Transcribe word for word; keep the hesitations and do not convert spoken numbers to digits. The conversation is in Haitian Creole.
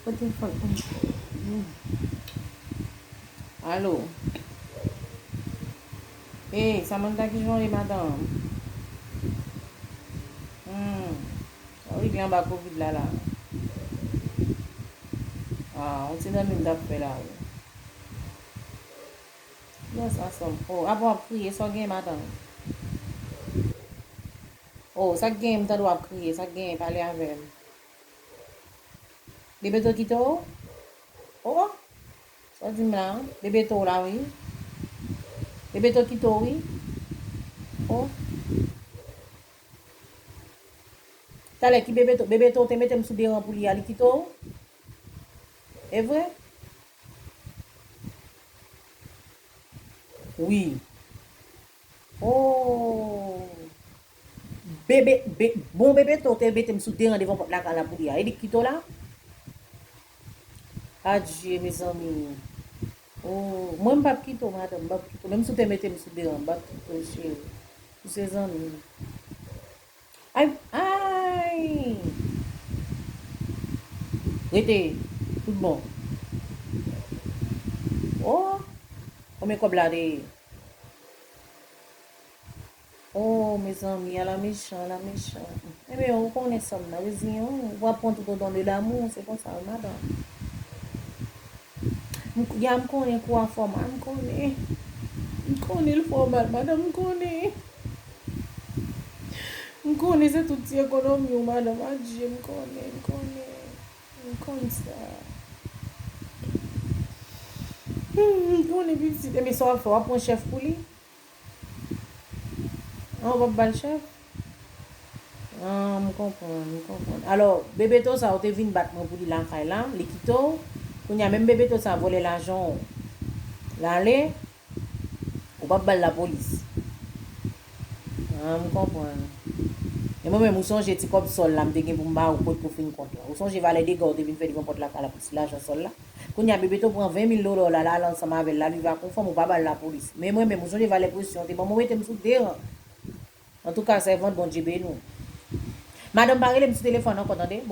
Kote fòt mwen? Alo. Hey, Samantha, kijan w ye, madanm? Hmm. Sa w regle anba kovid la, la? Ah, yon ti nanm m t ap fè la, wi. Yes, ansanm. Oh, apa w ap kriye? Sa w gen, madanm? Oh, sa k gen, m tande w ap kriye. Sa k gen, pale avè m. Bebeto kite w? Oh, oh. Sa w di m la? Bebeto w la, wi. Bebeto kite w, wi. Oh. Talè ki Bebeto, Bebeto w te mete m sou deran pou li a, li kite w? E vre? Wi. Oh. Bebe, be, bon, Bebeto w te mete m sou deran devan pòt lakay la pou li a. E li k kite w la? Adje, mezanmi. Oh, mwen m p ap kite w, madanm, m p ap kite w. Menm si w te mete m sou deran, m p ap kite w, cheri. Nou se zanmi. Ay, ay! Rete, tout bon. Oh, konbyen kòb la te ye? Oh, mezanmi, ala mechan, ala mechan. Ebyen, ou konnen sa m nan, reziyen w, ou ap pran tout autant de l'amour, se konsa, wi, madanm. M, ya, m konnen kou a fè w mal, m konnen. M konnen l fè w mal, madanm, m konnen. M konnen se tout ti ekonomi w, madanm, adje, m konnen, m konnen. M konn sa. Hmm, m konnen pitit. Ebyen, sa w ap fè, w ap pran chèf pou li? An, w p ap ba l chèf? An, m konprann, m konprann. Alò, Bebeto sa, ou te vin bat mwen pou li lakay la, li kite w. Kounye a, menm Bebeto sa vòlè lajan w. L ale, ou p ap ba l lapolis. An, m konprann. E mwen menm, ou sonje ti kòb sòl la m te gen pou m ba ou, kot pou fin kont la? Ou sonje valè dega w te vin fè devan pòt lakay la pou ti lajan sòl la? Kounye a, Bebeto pran ven mil dola w la, l al ansanm avè l, l al viv ak yon fanm, ou pa ba l lapolis. Men mwen menm, ou sonje valè presyon w te ban mwen, ou mete m sou deran. Antouka, sèvant, Bondye beni w. Madanm, pa rele m sou telefòn ankò, tande?